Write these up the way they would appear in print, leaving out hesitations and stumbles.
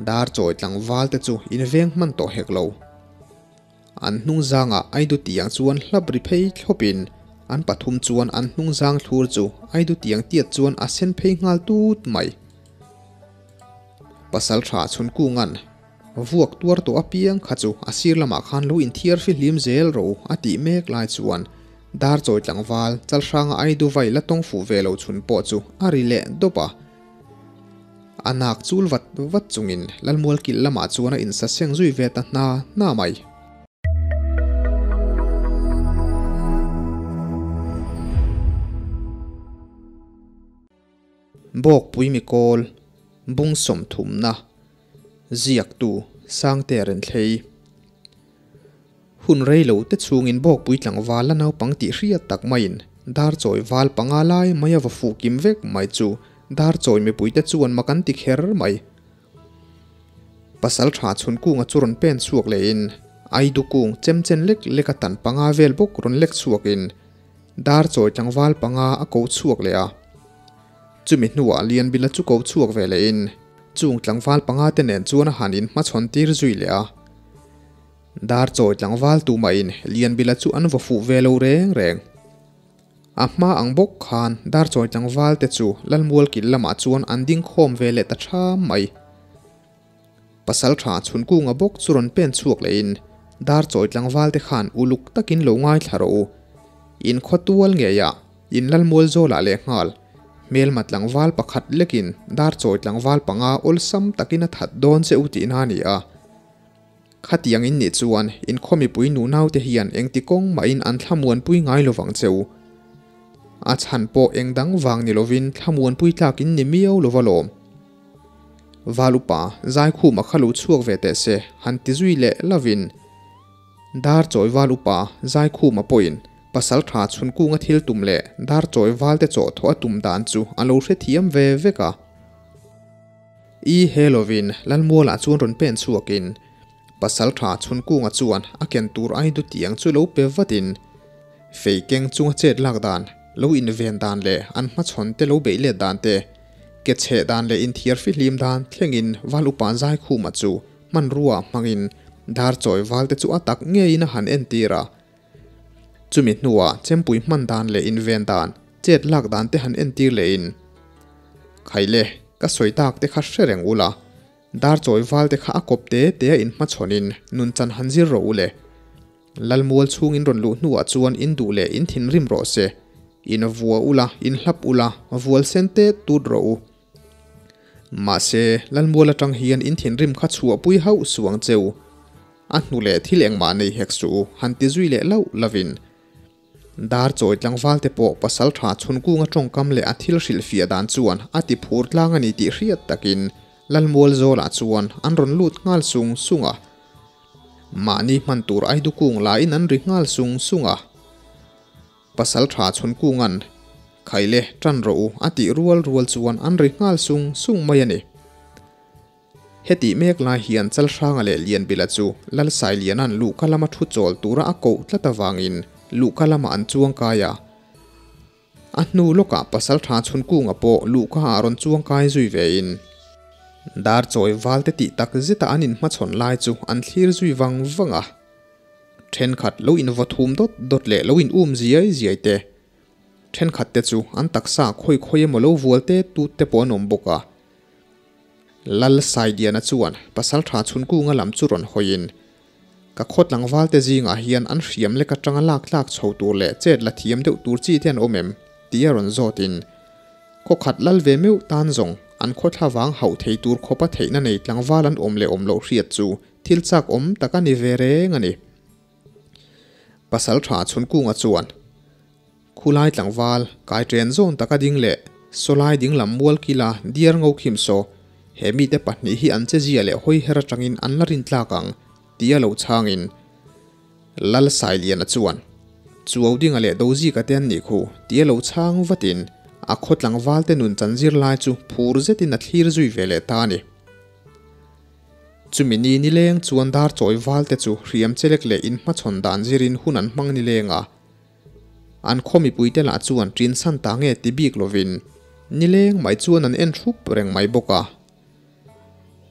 Darchawi tlangval te chu in veng hman tawh hek lo. An hnungzangah Aidu tiang chuan hlap ri phei thlawpin an pathum chuan an hnungzang thlur chu Aidu tiang tiat chuan a sen phei nghal tut mai. Pasal tha chhun kungan vuak tuar tawh apiang kha chu a sir lamah khan lo inthiar fihlim zel ro a tih mek lai chuan Darchawi tlangval Chalhranga Aidu vai la tawng fuh ve lo chhun pawh chu a ri leh dawp a. A nak chul vat vat chungin Lalmual kilh lamah chuan a insa seng zui ve ta hna hna mai. Bawkpui mikawl bung sawmthumna ziaktu Sangte Renthlei Hun rei lo te chhungin Bawkpui tlangval la naupang tih hriat tak maiin Darchawi val panga lai mai a va fuh kim vek mai chu Darchawi mipuite chuan mak an ti kher mai. Pasal tha chhun kunga chu rawn pen chhuak lehin Aidu kung chem chen lek lek a tan panga vel bawk rawn lek chhuakin Darchawi tlangval panga a ko chhuak leh a. Chumi hnuah Lianbila chu ko chhuak ve lehin chung tlangval panga te nen chuan a han inhmachhawn tir zui leh a. Darchawi tlangval tumahin Lianbila chu an va fuh ve lo reng reng. A hma ang bawk khan Darchawi tlangval te chu Lalmual kil lamah chuan an ding khawm ve leh ta ṭham mai. Pasal ṭha Chhunkunga bawk chu rawn pen chhuak lehin Darchawi tlangval te khan uluk takin lo ngaithla rawh u. In khaw tual ngeiah in Lalmual zawlah lehnghal hmelma tlangval pakhat lekin Darchawi tlangval panga awlsam takin a that dawn che u tihna a ni a. Khatiang in nih chuan in khaw mipui nu naute hian engti kawng mahin an thlamuanpui ngai lovang che u. A chhan pawh eng dang vang ni lovin thlamuanpui tlak in ni miau lova lawm. Val upa Zaikhuma kha lo chhuak ve teh se han ti zui leh lovin Darchawi Val upa Zaikhuma pawhin pasal tha chhunkunga thil tum leh Darchawi valte chawh thawh a tum dan chu a lo hrethiam ve vek a. I he lovin Lalmualah chuan rawn pen chhuakin Pasaltha Chhunkunga chuan a ken tur Aidu tiang chu lo pe vatin fei keng chunga chet lak dan, lo inven dan leh an hmachhawn te lo beih let dan te, ke chheh dan leh inthiar fihlim dan thlengin Val Upa Zaikhuma chu hmanrua hmangin Darchawi valte chu a tak ngeiin a han entir a. Chumi hnuah chempui hman dan leh inven dan, chet lak dan te han entir lehin, Khaile, ka sawi tak te kha hre reng ula, Darchawi val te kha a kawp te te a inhmachhawnin nun chan han zir rawh ule. Lalmual chhungin rawn luh hnuah chuan in duh leh in thinrim rawh se. In vua ula, in hlap ula, vual sen te tut rawh u. Mahse, Lalmual atang hian in thinrim kha chhuahpui hauh suang cheu. A hnu leh thil engmah nei hek suh u, han ti zui leh lauh lovin. Darchawi tlangval te pawh pasal tha chhunkunga tawngkam leh a thil hrilhfiah dan chuan a ti phur tlang a ni tih hriat takin Lalmual zawlah chuan an rawn lut nghal sung sung a. Mahni hman tur Aidu kung lain an ri nghal sung sung a. Pasal tha chhunkunga'n Khaile tan rawh u a tih rual rual chuan an ri nghal sung sung mai a ni. Hetih mek lai hian Chalhranga leh Lianbila chu Lalsailiana'n luhka lama thu chawl tura a koh tlat avangin luhka lamah an chuang kai a. A hnu lawkah Pasaltha Chhunkunga pawh luhka ah rawn chuang kai zui vein Darchawi valte tih tak zeta an inhmachhawn lai chu an thlir zui vang vang a. Thenkhat lo invaw thum dawt dawt leh lo in um ziai ziai te, thenkhat te chu an taksa khawi khawi emaw lo vual te tut te pawh an awm bawk a. Lal Saidiana chuan Pasaltha Chhunkunga lam chu rawn hawiin, Ka khaw tlangvalte zingah hian an hriam lek atanga lak tlak chho tur leh chet la thiam deuh tur chi te an awm em? tia rawn zawtin, Khaw khat lal ve meuh tan zawng an khaw thlavang hauh thei tur khawpa theihna nei tlangval an awm leh awm loh hriat chu thil chak awm tak a ni ve reng a ni. Pasaltha Chhunkunga chuan. Khulai tlangval, kai ṭen zawn taka ding leh sawlai dinglam mual kila diar ngo khim saw, he mite pahnih hi an chezia leh hawi her aṭangin an la rin tlak ang, tia lo chhangin Lal Sailiana chuan, Chuau dinga leh Dozika te an nih khu, tia lo chhang vatin a khaw tlangvalte nun chan zir lai chu phur zetin a thlir zui ve leh ta a ni. Chumi ni nileng chuan Darchawi valte chu hriam chelek leh inhmachhawn dan zirin hun an hmang nileng a. An khaw mipuite lah chuan ṭin san ta nge ti bik lovin nileng mai chuan an en thup reng mai bawk a.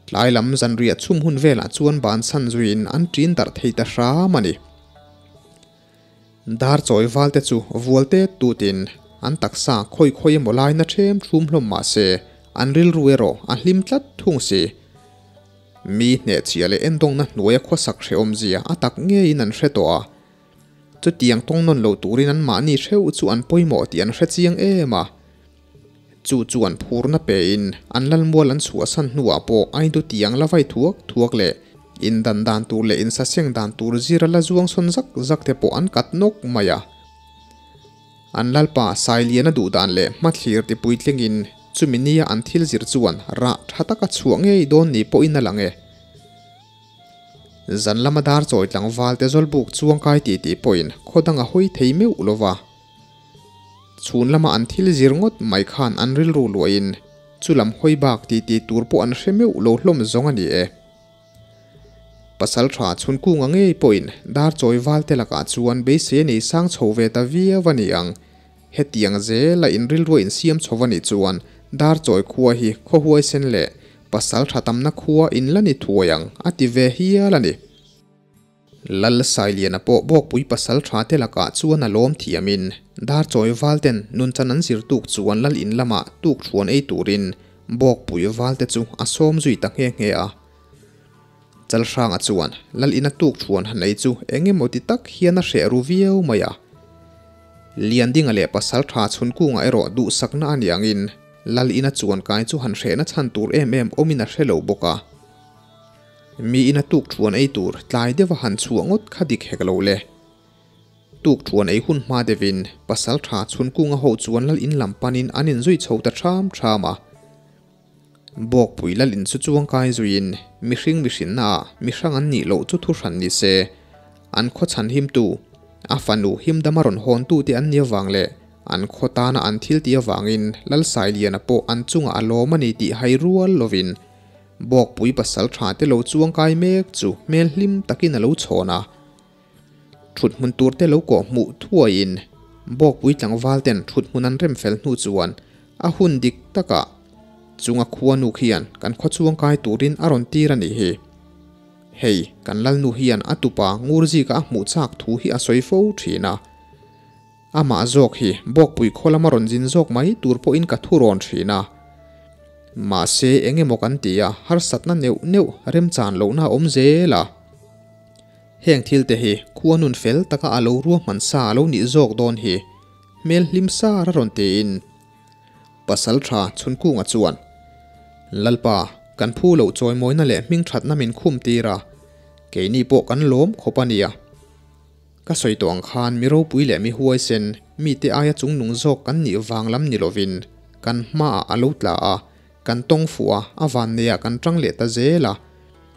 Tlai lam zanriah chhum hun velah chuan bansan zuiin an ṭin darh thei ta hram a ni. Dar chawi valte chu vual tet tutin an taksa khawi khawi emaw lai na ṭhem ṭhum hlawm mah se an rilru erawh a hlim tlat thung si. Mi hnehchhia leh endawngna hnuaia khawsak hrehawmzia a tak ngeiin an hre tawh a. Chutiang tawng nawn lo turin anmahni hreuh chu an pawimawh tih an hre chiang em a. Chu chuan phurna pein an lalmual an chhuahsan hnuah pawh Aidu tiang la vai thuak thuak leh indan dan tur leh insaseng dan tur zira la zuang sawn zak zak te pawh an kat nawk mai a. An lalpa Sailiana duh dan leh hmathlir ti puitlingin chumi nia an thil zir chuan rah tha taka chhuah ngei dawn ni pawhin a lang e. Zan lama dar chawi tlangval te zawlbuk chuangkai tih tih pawhin khaw dang a hawi thei meuh lo va. Chhun lama an thil zir ngawt mai khan an rilru luahin chu lam hawi bak ti ti tur pawh an hre meuh lo hlawm zawng a ni e. Pasal tha chhun kunga ngei pawhin dar chawi val te lakah chuan beisei a nei sang chho ve ta viau a ni ang. Hetiang zela inrilrua insiam chho a nih chuan dar chawi khua hi khaw huaisen leh pasal tha tamna khua in la ni thuai ang a ti ve hial a ni. Lal Sailiana pawh Bawkpui pasal tha te lakah chuan a lawm thiamin dar chawi val ten nunchan an zir tuk chuan lal in lamah tuk thuan ei turin Bawkpui val te chu a sawm zui ta nghe nghe a. Chalhranga chuan lal ina tuk thuan han ei chu eng emaw ti tak hian a hreh ru viau mai a. Liandinga leh pasal tha chhun kungah erawh duhsakna a ni angin lal ina chuan kai chu han hrehna chhan tur em em awmin a hre lo bawk a. Mi ina tuk thuan ei tur tlai deuha han chhuah ngawt kha dik hek lo le. Tuk thuan ei hun hma deuhin pasal tha chhun kunga ho chuan lal in lam panin an inzui chho ta ṭham ṭham a. Bawkpui lal in chu chuangkai zuiin mihring mihrinna ah mihrang an nih loh chu thu hran ni se, an khaw chhan himtu, a fanu himdama rawn hawntu te an ni avang leh an khaw tana an thil tih avangin Lal Sailiana pawh an chungah a lawm a ni tih hai rual lovin Bawkpui pasal tha te lo chuangkai mek chu hmel hlim takin a lo chhawn a. Thut hmun tur te lo kawh hmuh thuaiin Bawkpui tlangval ten thut hmun an rem fel hnu chuan a hun dik takah chunga khuanu khian kan khaw chuangkai turin a rawn tir a nih hi. Hei, kan Lalnu hian a tupa Ngurzika a hmuh chak thu hi a sawi fo thin a. Amah zawk hi Bawkpui khaw lama rawn zin zawk mai tur pawhin ka thu rawn thin a. Mahse eng emaw kan ti a, harsatna neuh neuh remchan lohna a awm zel a. Heng thil te hi khua nun fel taka a lo ruahman sa a lo nih zawk dawn hi hmel hlim sar a rawn tiin Pasal tha Chhunkunga chuan, Lalpa, kan phu loh chawimawina leh hmingthatna min khum tir a, keini pawh kan lawm khawp a nia. Ka sawi tawh ang khan mi ropui leh mi huaisen, mite aia chungnung zawk kan nih vang lam ni lovin kan hmaah a lo tla a, Kan tawng fuh a, a vanneiah kan tang leh ta zel a,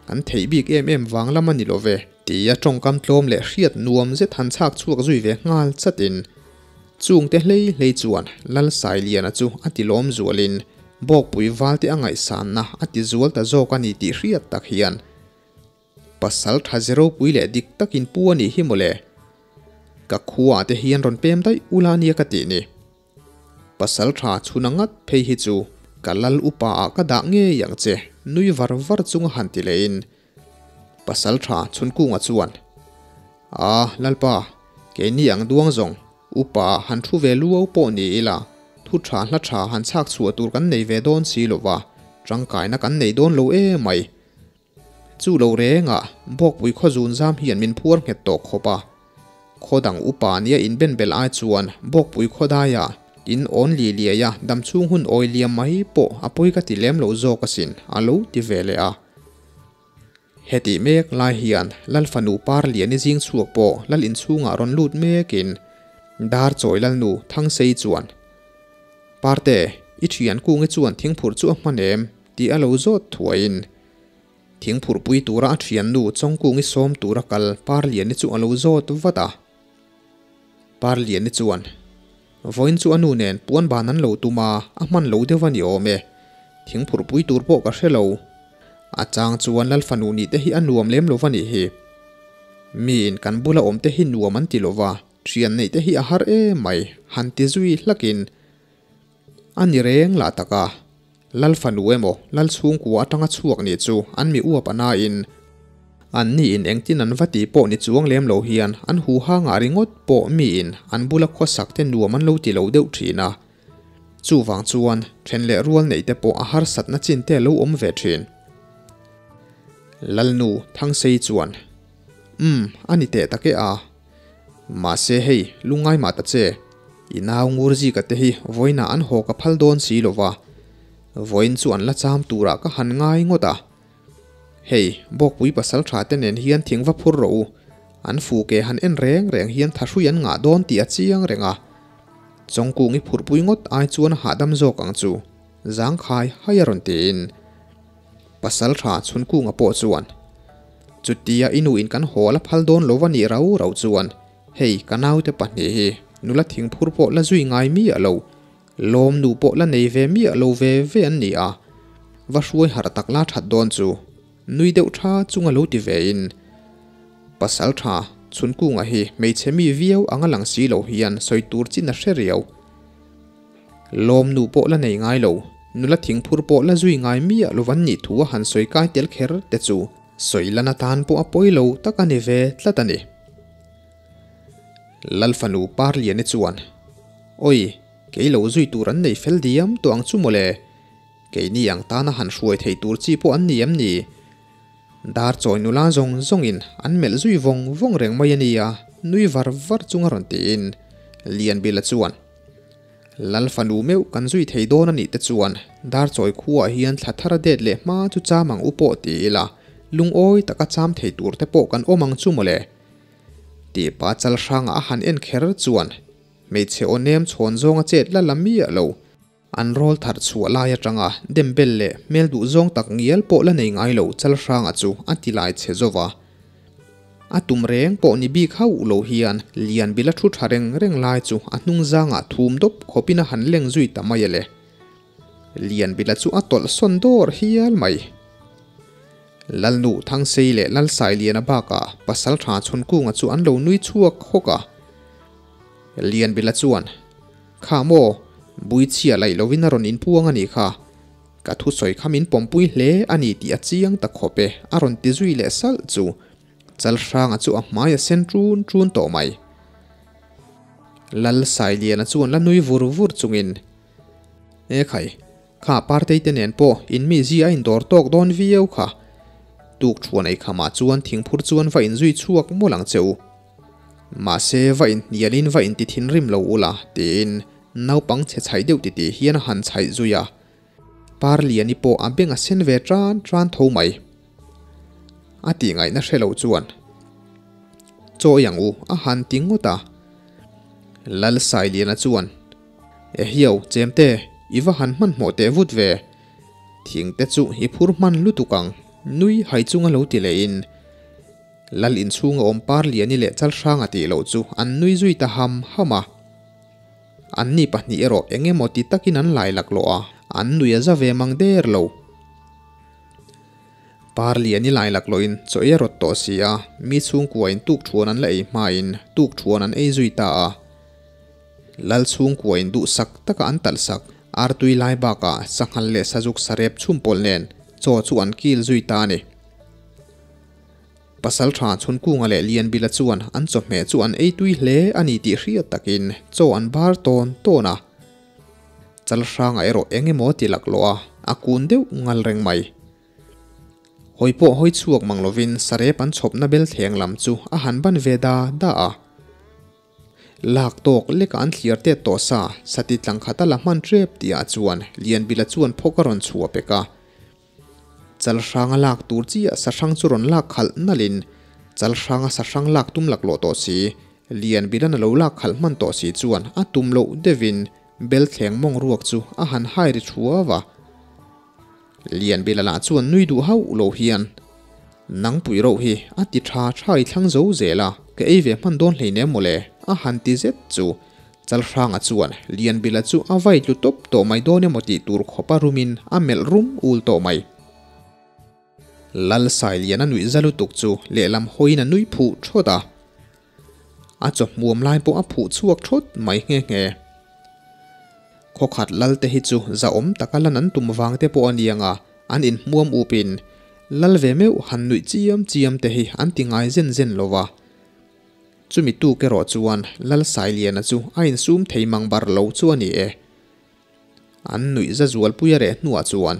kan theih bik em em vang lam a ni lo ve. Tia tawngkam tlawm leh hriat nuam zet han chhak chhuak zui ve nghal chatin chungte hlei hlei chuan Lal Sailiana chu a ti lawm zualin Bawkpui valte a ngaihsanna a ti zual ta zawk a ni tih hriat tak hian Pasal tha ze ropui leh dik takin pu a nih hi mawle. Ka khuaah te hian rawn pem daih ula ania ka tih ni. Pasal tha chhuna ngat phei hi chu ka lal upa ah ka dah ngei ang che nui var var chunga han ti lehin Pasal tha Chhunkunga chuan A Lalpa, keini ang duang zawng upa ah han thu ve luau pawh ni ila thu tha hla tha han chhak chhuah tur kan nei ve dawn si lova tangkaina kan nei dawn lo emai. Chu lo rengah Bawkpui khaw zun zam hian min phuar nghet tawh khawp a. Khaw dang upa nia inben bel ai chuan Bawkpui khaw daia in awn li liai a dam chhung hun awi liam mai pawh a pawi ka ti lem lo zawk asin a lo ti ve leh a. Hetih mek lai hian Lal fanu par lian i zing chhuak pawh Lal inchhungah rawn lut mekin Dar chawi Lalnu Thangsei chuan Parte, i thian kungi chuan thingphurh chu a hman em? tih a lo zawt thuaiin thingphurhpui tura a thiannu Chawngkungi sawm tura kal Parliani chu a lo zawt vat a. Parliani chuan, Vawiin chu a nu nen puan ban an lo tum a, a hman lo deuh a ni awm e. Thingphurhpui tur pawh ka hre lo. A chang chuan Lal fanu nih te hi a nuam lem lo va nih hi. Miin kan bula awm te hi nuam an ti lo va, thian neih te hi a har em mai, han ti zui hlakin a ni reng lah tak a. Lal fanu emaw Lal chhungkua atanga chhuak nih chu an mi uap a nain an niin engtin an va tih pawh ni chuang lem lo hian an huha ngah ringawt pawh miin an bula khawsak te nuam an lo ti lo deuh thin a. Chuvang chuan then leh rual neih te pawh a harsatna chin te a lo awm ve thin. Lalnu Thangsei chuan, Umm, a ni teh tak e a. Mahse hei, lungngai mah ta che. I nau Ngurzika te hi vawiinah an haw ka phal dawn si lo va. Vawiin chu an la cham turah ka han ngai ngawt a. Hei, Bawkpui pasal tha te nen hian thing va phur rawh u. An fu ke han en reng reng hian thahrui an ngah dawn tih a chiang reng a. Chawngkung i phurhpui ngawt ai chuan a hahdam zawk ang chu, zangkhai hai a rawn tiin. Pasal tha Chhunkunga pawh chuan, Chutia i nuin kan haw la phal dawn lo va nih rau rau chuan, hei ka naute pahnih hi nula thingphur pawh la zui ngai miah lo, lawm nu pawh la nei ve miah lo ve ve an ni a, va hruai harh tak la that dawn chu, nui deuh tha chunga lo ti vein. Pasal tha Chhunkunga hi hmeichhe mi viau anga lang si lo hian sawi tur chin a hre riau. Lawm nu pawh la nei ngai lo, nula thingphur pawh la zui ngai miah lo van nih thu a han sawi kai tel kher te chu sawi lan atan pawh a pawi lo tak a ni ve tlat a ni. Lal fanu Parliani chuan, Awi, kei lo zui tur an nei fel diam tawh ang chu mawle, keini ang tana han hruai thei tur chi pawh an ni em ni? Dar chawi nula zawng zawngin an melh zui vawng vawng reng mai a nia, nui var var chunga rawn tiin Lianbila chuan, Lal fanu meuh kan zui thei dawn a nih te chuan dar chawi khuaah hian thla thar a det leh hma chu cham ang u pawh ti ila, lungawi taka cham thei tur te pawh kan awm ang chu mawle. Tih pa chal hrangah a han en kher chuan hmeichhe aw nem chhawn zawnga chet la la miah lo. An rawl thar chhuah lai atanga dembel leh hmel duh zawng tak ngial pawh la nei ngai lo Chalhranga chu a ti lai chhe zo va. A tum reng pawh ni bik hauh lo hian Lianbila thu tha reng reng lai chu a hnung zangah thum dawp khawpin a han leng zui ta mai a le. Lianbila chu a tawlh sawn dawr hial mai. Lalnu Thangsei leh Lalsailiana bakah pasal tha Chhunkunga chu an lo nui chhuak hawk a. Lianbila chuan, Kha maw, bui chhia laih lovin a rawn inpuang a nih kha. Ka thusawi kha min pawmpui hle a ni tih a chiang ta khawp e, a rawn ti zui leh salh chu. Chalhranga chu a hmai a sen ṭun ṭun tawh mai. Lal Sailiana chuan la nui vur vur chungin, E khai, kha Partei te nen pawh in mi zi a indawr tawk dawn viau kha. Tuk thuan ei khamah chuan thingphur chuan va inzui chhuak mawlh ang che u. Mahse, va inhnialin va inti thinrim lo ula, tiin naupang chhe chhaih deuh titih hian a han chhaih zui a. Parliani pawh a beng a sen ve tan tan tho mai. A tih ngaihna hre lo chuan, Chawi ang u, a han ti ngawt a. Lalsailiana chuan, Ehiau, chemte, i va han hmanhmawh teh vut ve. Thingte chu i phur hman lutuk ang, nui hai chunga lo ti lehin. Lal inchhunga awm Parliani leh Chalhranga tih loh chu an nui zui ta ham ham a. Anni pahnih erawh eng emaw ti takin an lai laklawh a, an nui a za ve mang der lo. Parliani lai laklawhin chaw ei a rawt tawh si a, mi chhungkuain tukthuan an la ei hmain tukthuan an ei zui ta a. Lal chhungkuain duhsak taka an talhsak artui lai bakah sanghal leh sazuk sarep chhumpawlh nen chaw chu an kil zui ta a ni. Pasalṭha Chhunkunga leh Lianbila chuan an chawhmeh chu an ei tui hle a ni tih hriat takin chaw an bar tawn tawn a. Chalhranga erawh eng emaw ti laklawh a, a kun deuh ngal reng mai. Hawi pawh hawi chhuak mang lovin sarep an chhawpna bel thleng lam chu a han ban ve da da a. Lak tawk leka an thliar tet tawh sa, sati tlangkhata la hman ṭep tihah chuan Lianbila chuan phawk a rawn chhuah pek a. Chalhranga lak tur chiah sahrang chu rawn lak khalh nalhin Chalhranga sahrang lak tum laklawh tawh si, Lianbilan a lo lak khalh hman tawh si chuan a tum loh deuhin Belthleng mawng ruak chu a han hai ri thuau a. Lianbila lah chuan nui duh hauh lo hian, Nangpui roh hi a ti tha tha i thlang zo zel a, ka ei ve hman dawn hleinem mawle, a han ti zet chu. Chalhranga chuan Lianbila chu a vai tlu tawp tawh mai dawn emaw tih tur khawpa rumin a melh rum ul tawh mai. Lal Sailiana nuih za lutuk chu lehlam hawiin a nui phuh thawt a. A chawhmuam lai pawh a phuh chhuak thawt mai nghe nghe. Khaw khat lal te hi chu zahawm taka lan an tum vang te pawh a ni ang a, an inhmuam upin lal ve meuh han nuih chiam chiam te hi an ti ngai zen zen lo va. Chumi tuk erawh chuan Lal Sailiana chu a insum thei mang bar lo chu a ni e. An nuih za zualpui a reh hnuah chuan,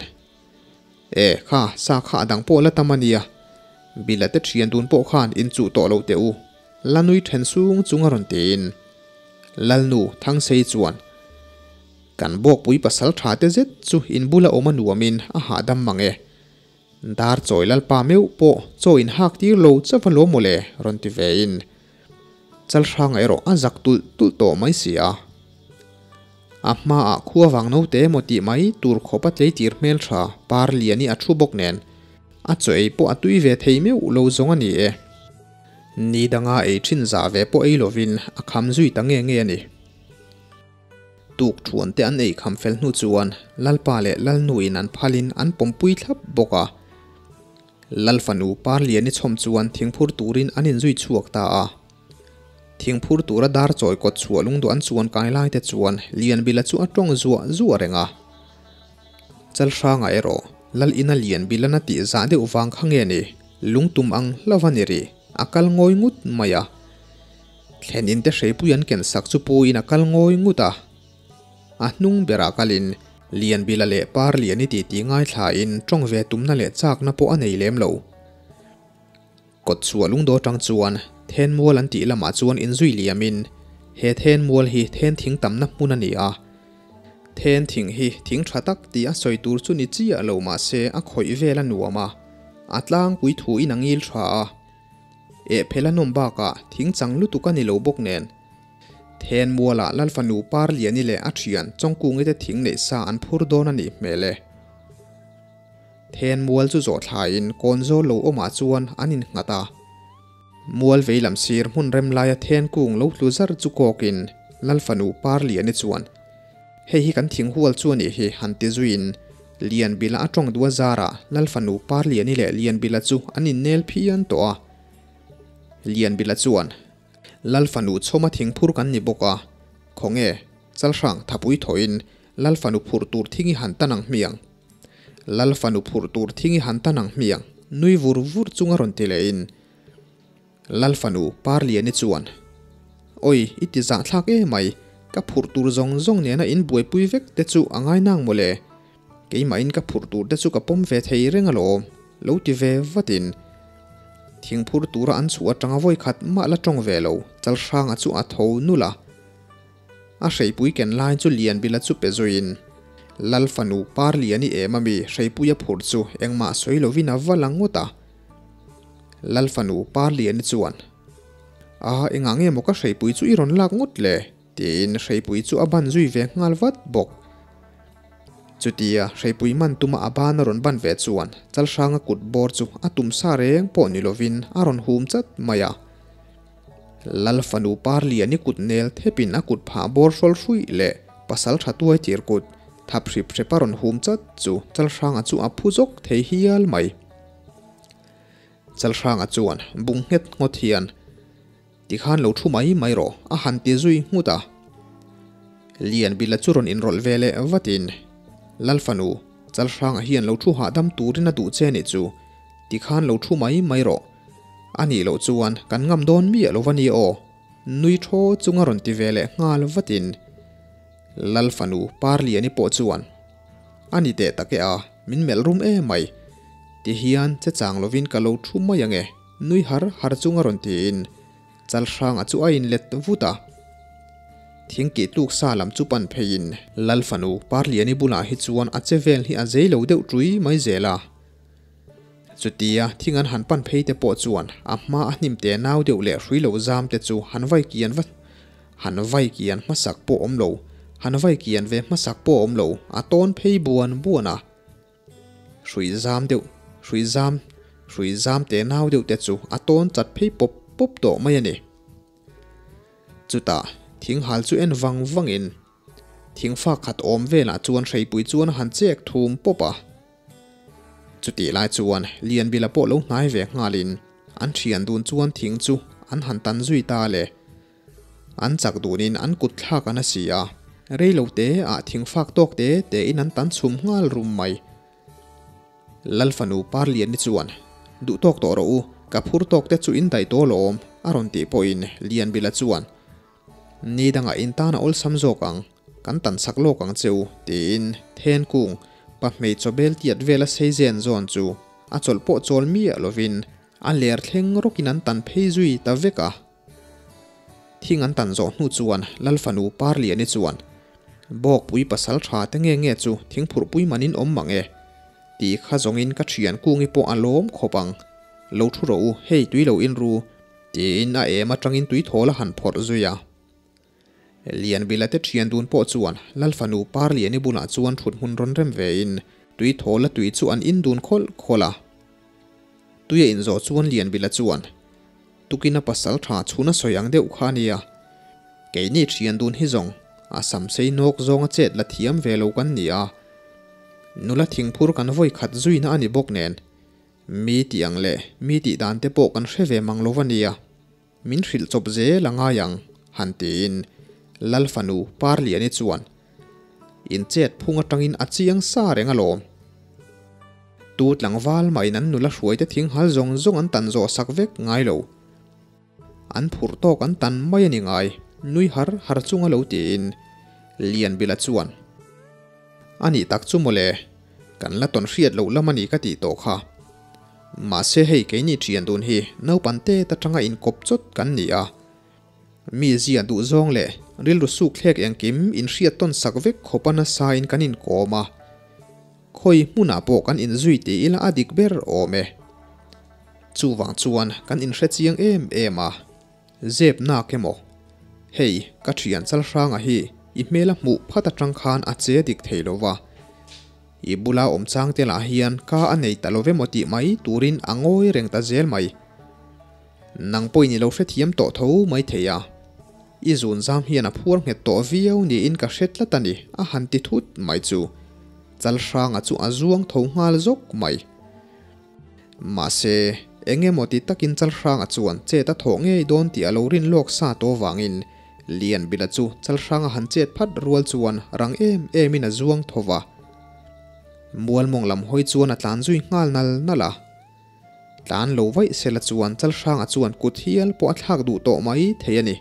E, kha, sa kha a dang pawh la tam a nia. Bila te thian dun pawh khan inchuh tawh lo teh u. La nui then sung chung a rawn tiin Lalnu Thangsei chuan, Kan bawkpui pasal tha te zet chu in bula awm a nuamin a hahdam mang e. Dar chawi Lalpa meuh pawh chaw in hak tir lo chauh a lo mawle rawn ti vein Chalhranga erawh a zak tulh tulh tawh mai si a. A hmaah khua vang naute emaw tih mai tur khawp a tleitir hmeltha par liani a thu bawk nen a chaw ei pawh a tui ve thei meuh lo zawng a ni e. Ni danga ei thin zah ve pawh ei lovin a kham zui ta nge nge a ni. Tuk thuan te an ei kham fel hnu chuan Lalpa leh Lalnuin an phalin an pawmpui thlap bawk a. Lalfanu Parliani chhawm chuan thingphur turin an inzui chhuak ta a. Thingphur tura dar chawi kawt chhuah lungduah an chuan kai lai te chuan Lianbila chu a tawng zuah zuah reng a. Chalhranga erawh Lal ina Lianbilana tih zah deuh vang kha nge ni, lungtum ang hlauh a ni rih, a kal ngawi ngut mai a. Thlen in te hreipui an ken sak chu pu in a kal ngawi ngut a. A hnung berah kalin Lianbila leh Parliani titi ngaithlain tawng ve tumna leh chakna pawh a nei lem lo. Kawt chhuah lungdaw tang chuan Thenmual an tih lamah chuan inzui liamin he Thenmual hi then thing tamna hmun a ni a. Then thing hi thing tha tak tih a sawi tur chu ni chiah lo mah se a khawih vel a nuam a, a tlangpui thuin a ngil tha a. Eh phel a nawm bakah thing chang lutuk a ni lo bawk nen. Thenmualah Lalfanu Parliani leh a thian Chawngkungi te thing neih sa an phur dawn a nih hmel e. Then mual chu zawh thlaiin kawn zawl lo awmah chuan an innghat a. Mual veilam sir hmun rem laia then kung lo tlu zar chu kawkin Lalfanu Parliani chuan, Hei hi kan thing hual chu a nih hi han ti zuiin Lianbila a tawng duh a zarah Lalfanu Parliani leh Lianbila chu an innel phian tawh a. Lianbila chuan, Lalfanu chhawma thingphur kan ni bawk a, khawnge Chalhrang thapui thawhin Lalfanu phurh tur thing i han tan ang hmiang. Lal fanu phurh tur thing i han tan ang hmiang, nui vur vur chunga rawn ti lehin Lal fanu Parliani chuan, Awi, i ti zahthlak e mai, ka phurh tur zawng zawng nena in buaipui vek te chu a ngai nang mawle. Keimahin ka phurh tur te chu ka pawm ve thei reng alawm, lo ti ve vatin thing phur tura an chhuah atanga vawi khat mah la tawng ve lo, Chalhranga chu a tho nulh a. A hreipui ken lai chu Lianbila chu pe zuiin, Lal fanu Parliani em ami hreipui a phurh chu engmah sawi lovin a va la ngawt a. Lal fanu Parliani chuan, A, engah nge maw ka hreipui chu i rawn lak ngawt le? tiin hreipui chu a ban zui ve nghal vat bawk. Chutia hreipui man tuma a ban a rawn ban ve chuan Chalhranga kut bawr chu a tum sa reng pawh ni lovin a rawn hum chat mai a. Lal fanu Parliani kut nel thepin a kut phah bawr hrawl hruih leh pasal tha tuai tir kut thap hrip hrep a rawn hum chat chu Chalhranga chu a phu zawk thei hial mai. Chalhranga chuan bung nghet ngawt hian tikhan lo thu mai mai rawh a han ti zui nghut a. Lianbila chu rawn inrawlh ve leh vatin Lal fanu Chalhranga hian lo thu hahdam turin a duh che nih chu tikhan lo thu mai mai rawh. A nih loh chuan kan ngam dawn miah lo va ni aw, nui thaw chunga rawn ti ve leh nghal vatin Lal fanu Parliani pawh chuan a ni teh tak e a, min melh rum em mai, ti hian che chang lovin ka lo thu mai ange, nui har har chunga rawn tiin Chalhranga chu a inlet vut a. Thingkih tluk sa lam chu pan pheiin Lal fanu Parliani bulah hi chuan a che vel hi a zei lo deuh ṭui mai zel a. Chutia thing an han pan phei te pawh chuan a hma a hnim te nau deuh leh hrui lo zam te chu han vai kian va han vai kian hmasak pawh awm lo, han vai kian ve hmasak pawh awm lo, a tawn phei buan buan a. Hrui zam deuh, hrui zam, hrui zam te nau deuh te chu a tawn chat phei pawp pawp tawh mai a ni. Chutah thing hal chu en vang vangin thingfa khat awm velah chuan hreipui chuan a han chek thum pawp a. Chutih lai chuan Lianbila pawh lo hnai ve nghalin an thian dun chuan thing chu an han tan zui ta le. An chak dunin an kut thlak an a si a, Rei lo te ah thing fak tawk te te in an tan chhum nghal rum mai. Lal fanu Parliani chuan, Duh tawk tawh rawh u, ka phur tawk te chu in daih tawh lawm, a rawn tih pawhin Lianbila chuan, Ni dangah in tan a awlsam zawk ang, kan tan sak lawk ang che u, tiin then kung pa hmei chawbel tiat vela sei zen zawn chu a chawlh pawh chawl miah lovin a ler thleng rawkin an tan phei zui ta vek a. Thing an tan zawh hnu chuan Lal fanu Parliani chuan, Bawkpui pasal tha te nge nge chu thingphurhpui manin awm mang e, tih kha zawngin ka thian kungi pawh a lawm khawp ang. Lo thu rawh u, hei tui lo in ru, tiin a em atangin tui thawl a han phawrh zui a. Lianbila te thian dun pawh chuan Lal fanu Parliani bulah chuan thut hmun rawn rem vein tui thawl a tui chu an in dun khawlh khawlh a. Tui a inzawh chuan Lianbila chuan, Tukina pasal tha chhun a sawi ang deuh kha a nia. Keini thian dun hi zawng a sam sei nawk zawnga chet la thiam ve lo kan ni a. Nula thingphur kan vawi khat zuina a ni bawk nen. Mi tih ang leh mi tih dan te pawh kan hre ve mang lo va nia. Min hrilh chawp zel a ngai ang, han tiin Lal fanu Parliani chuan in chet phung atangin a chiang sa reng alawm. Tu tlangval mahin an nula hruaite thinghal zawng zawng an tan zawh sak vek ngai lo. An phurh tawk an tan mai a ni ngai, nui har har chunga lo tiin Lianbila chuan, A nih tak chu mawle, kan la tawn hriat loh lam a ni ka tih tawh kha. Mahse hei keini thian dun hi naupan tet atanga inkawp chawt kan ni a. Mi zia duh zawng leh rilru suk thlek engkim inhriat tawn sak vek khawpa nasa in kan inkawm a. Khawi hmunah pawh kan inzui ti ila a dik ber awm e. Chuvang chuan kan inhre chiang em em a. Zep nak emaw? Hei, ka thian Chalhranga hi i hmel a hmuh phat atang khan a che dik thei lo va. I bula awm chang te lah hian ka a nei ta lo emaw tih mai turin a ngawi reng ta zel mai. Nang pawhin i lo hrethiam tawh tho mai thei a. I zun zam hian a phuar nghet tawh viau niin ka hre tlat a ni, a han ti thut mai chu. Chalhranga chu a zuang tho nghal zawk mai. Mahse, eng emaw ti takin Chalhranga chuan chet a thawh ngei dawn tih a lo rin lawk sa tawh vangin Lianbila chu Chalhranga han chet phat rual chuan rang em emin a zuang tho va. Mualmawng lam hawi chuan a tlan zui nghal nal nal a. Tlan lo vaih sela chuan Chalhranga chuan kut hial pawh a thlak duh tawh mai thei a ni.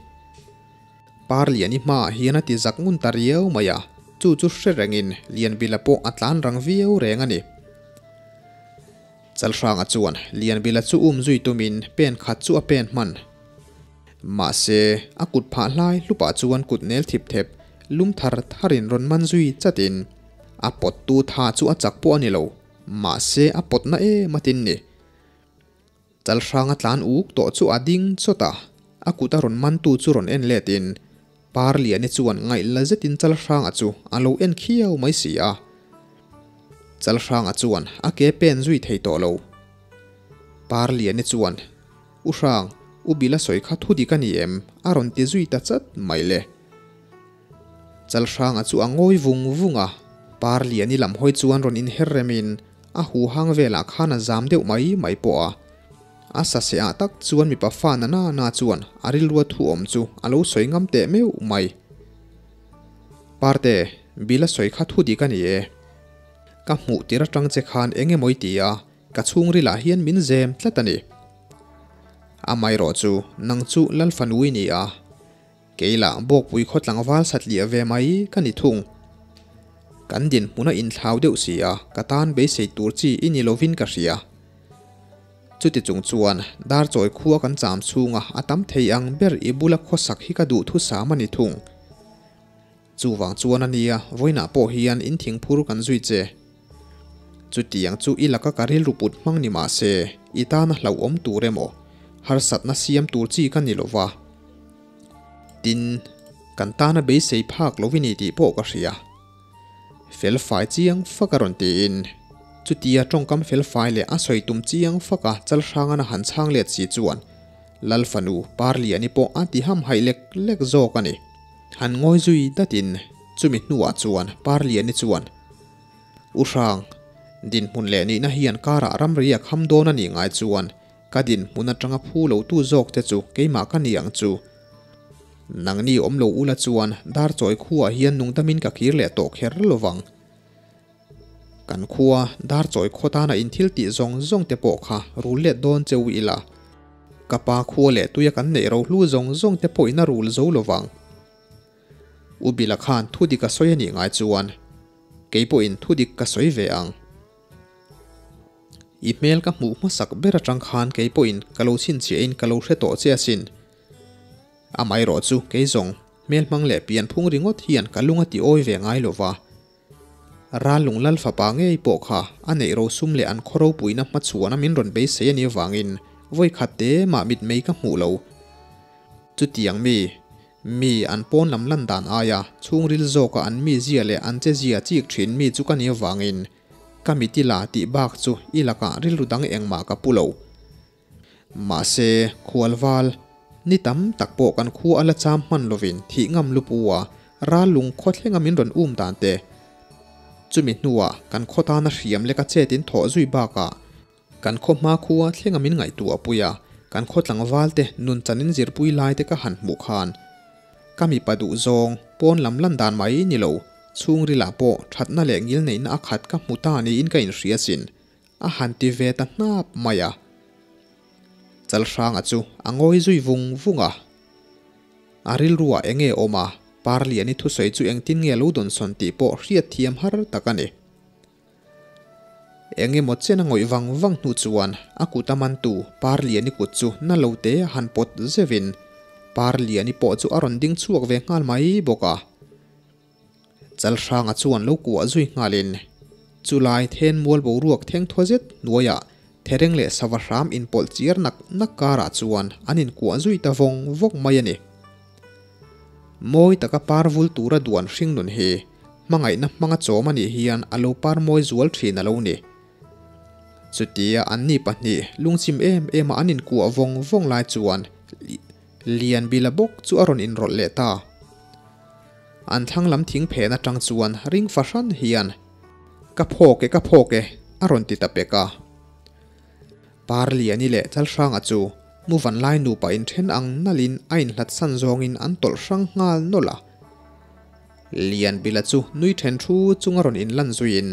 Parliani hmaah hian a ti zak ngun ta riau mai a, chu chu hre rengin Lianbila pawh a tlan rang viau reng a ni. Chalhranga chuan Lianbila chu um zui tumin pen khat chu a pen hman. Mahse, a kut phah hlai hlupah chuan kut nel thip thep, lum thar tharin rawn man zui chatin a pawttu tha chu a chak pawh a ni lo, mahse a pawtna em atin ni. Chalhranga tlan uk tawh chu a ding chawt a, a kut a rawn mantu chu rawn en letin Parliani chuan ngaihla zetin Chalhranga chu a lo en khiau mai si a. Chalhranga chuan a ke pen zui thei tawh lo. Parliani chuan, U Hrang, U Bila sawi kha thu dik a ni em? a rawn ti zui ta chat mai le. Chalhranga chu a ngawi vung vung a, Parliani lam hawi chuan rawn inher remin a huhang velah khan a zam deuh mai mai pawh a. A sase ah tak chuan mipa fa na na na chuan a rilrua thu awm chu a lo sawi ngam teh meuh mai. Parte, Bill a sawi kha thu dik a ni e. Ka hmuh tir atang che khan eng emaw i ti a, ka chhungril ah hian min zem tlat a ni. Amaherawh chu nang chu Lal fanu i ni a, Kei lah Bawkpui khaw tlangval satliah ve mai ka ni thung. Kan dinhmun a inthlau deuh si a, ka tan beisei tur chi i ni lovin ka hria. Chuti chung chuan Darchawi khua kan cham chhunga a tam thei ang ber i bula khawsak hi ka duh thusam a ni thung. Chuvang chuan a nia, vawiinah pawh hian in thingphur kan zui che. Chutiang chu i laka ka rilru put hmang ni mah se, i tana hlauhawm tur emaw, harsatna siam tur chi ka ni lo va. Tin, kan tana beisei phak lo i ni tih pawh ka hria. Felfai chiang fak a rawn tiin, chutia tawngkam felfai leh a sawi tum chiang faka Chalhrangana han chhang let si chuan Lal fanu Parliani pawh a ti hamhaih lek lek zawk a ni. Han ngawi zui datin chumi hnuah chuan Parliani chuan, U Hrang, dinhmun leh nihna hian karah ramri a kham dawn a nih ngai chuan ka dinhmun atanga phu lo tu zawk te chu keimah ka ni ang chu. Nangni awm lo ula chuan Darchawi khuaah hian nungdamin ka kir leh tawh kher lovang. Kan khua Darchawi khaw tana in thil tih zawng zawng te pawh kha rul let dawn che u ila. Ka pa khua leh tuia kan neih rohlu zawng zawng te pawhin a rul zo lovang. U Bila khan thu dik a sawi a nih ngai chuan kei pawhin thu dik ka sawi ve ang. I hmel ka hmuh hmasak ber atang khan kei pawhin ka lo chhinchhiahin ka lo hre tawh che asin. Amaherawh chu kei zawng hmel hmang leh pian phung ringawt hian ka lung a ti awi ve ngai lova. Rallung lal fapa ngei pawh kha a neih rosum leh an khaw ropuina hmachhuana min rawn beisei a nih avangin vawi khat te mah mitmei ka hmuh lo. Chutiang mi, mi an pawn lam lan dan aia chhungril zawka an mizia leh an chezia chik thin mi chu ka nih avangin ka mit i la tih bak chu i lakah rilru dang engmah ka pu lo. Mahse, khualval, ni tam tak pawh kan khua a la cham hman lovin thih ngam lup u a, ral lung khaw thlenga min rawn um dan te. Chumi hnuah kan khaw tana hriam leka chet in thawh zui bakah kan khaw hma khua thlenga min ngaihtuah pui a, kan khaw tlangval te nun chan in zirpui lai te ka han hmuh khan ka mipa duh zawng pawn lam lan dan mai ni lo, chhungrilah pawh thatna leh ngilneihna a khat ka hmu ta niin ka inhria sin. A han ti ve ta hnap mai a. Chalhranga chu a ngawi zui vung vung a. A rilruah eng nge awm a, Parliani thusawi chu engtin nge lo dawnsawn tih pawh hriat thiam har tak a ni. Eng emaw chen a ngawih vang vang hnu chuan a kut a mantu Parliani kut chu na lo te a han pawt zeuhin Parliani pawh chu a rawn ding chhuak ve nghal mai bawk a. Chalhranga chuan lo kuah zui nghalin, chulai then mual boruak theng thaw zet hnuaiah thereng leh sava hram inpawlh chiar nak nak karah chuan an inkuah zui ta vawng vawk mai a ni. Mawi taka par vul tura duan hring nun hi hmangaihna hmanga chawm a nih hian a lo par mawi zual thin a lo ni. Chutia anni pahnih lungchim em ema an inkuah vawng vawng lai chuan Lianbila bawk chu a rawn inrawlh leh ta. An thlang lam thing phen atang chuan ring fahran hian, Ka phawk e, ka phawk e, a rawn ti ta pek a. Parliani leh Chalhranga chu Muvanlai nupa inthen ang nalhin a inhlatsan zawngin an tawlh hrang nghal nawlh a. Lianbila chu nui then thu chunga rawn inlan zuiin,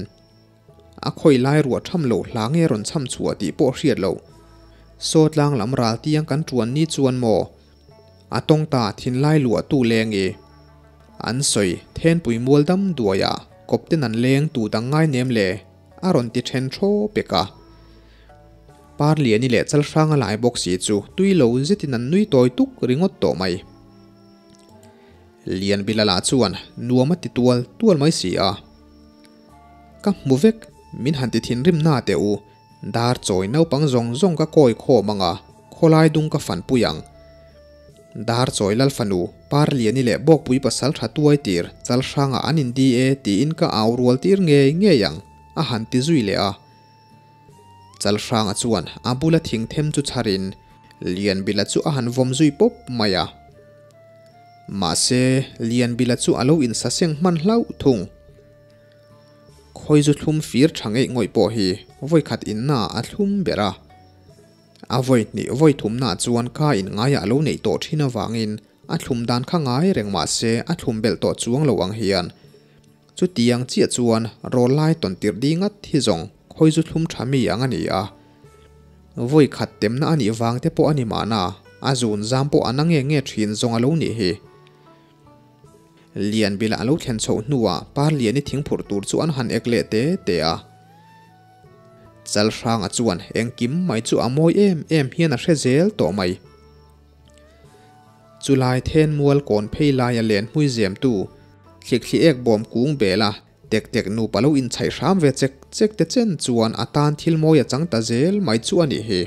A khawi lai ruah tham loh hla nge rawn cham chhuah tih pawh hriat loh. Saw tlang lam ral tiang kan tuan ni chuan maw? A tawng ta thinlai luah tu leng i. An sawi thenpui mual dam duai ah kawp ten an leng tu dang ngai nem le? A rawn ti then thaw pek a. Parliani leh Chalhranga lai bawk si chu tui lo zetin an nui tawi tuk ringawt tawh mai. Lianbila lah chuan nuam a ti tual tual mai si a. Ka hmu vek, min han ti thinrim na teh u, dar chawi naupang zawng zawng ka kawi khawm ang a, khawlai dung ka fan pui ang. Dar chawi lal fanu, Parliani leh Bawkpui pasal tha tuai tir Chalhrangah an in di e tiin ka au rual tir ngei ngei ang, a han ti zui leh a. Chalhranga chuan a bula thing them chu chharin Lianbila chu a han vawm zui pawp mai a. Mahse, Lianbila chu a lo insaseng hman hlauh thung. Khawi zu thlum fir tha ngeih ngawih pawh hi vawi khat inna a thlum ber a. A vawi hnih vawi thumna chuan ka in ngaiah a lo neih tawh thin avangin a thlum dan kha ngai reng mahse a thlum belh tawh chuang lo ang hian chutiang chiah chuan rawl lai tawn tirh ding at hi zawng khawi zu thlum tha mi ang a ni a. Vawi khat temna a nih vang te pawh a ni mahna a zun zam pawh a na nge nge thin zawng a lo nih hi. Lianbila a lo thlen chhoh hnuah Parliani thingphurh tur chu an han ek leh te te a. Chalhranga chuan engkim mai chu a mawi em em hian a hre zel tawh mai. Chulai then mual kawn phei laia len hmui zemtu thlikthli ek bawm kung bela tek tek nupa lo inchhaih hram ve chek chek te chen chuan a tan thil mawi a chang ta zel mai chu a nih hi.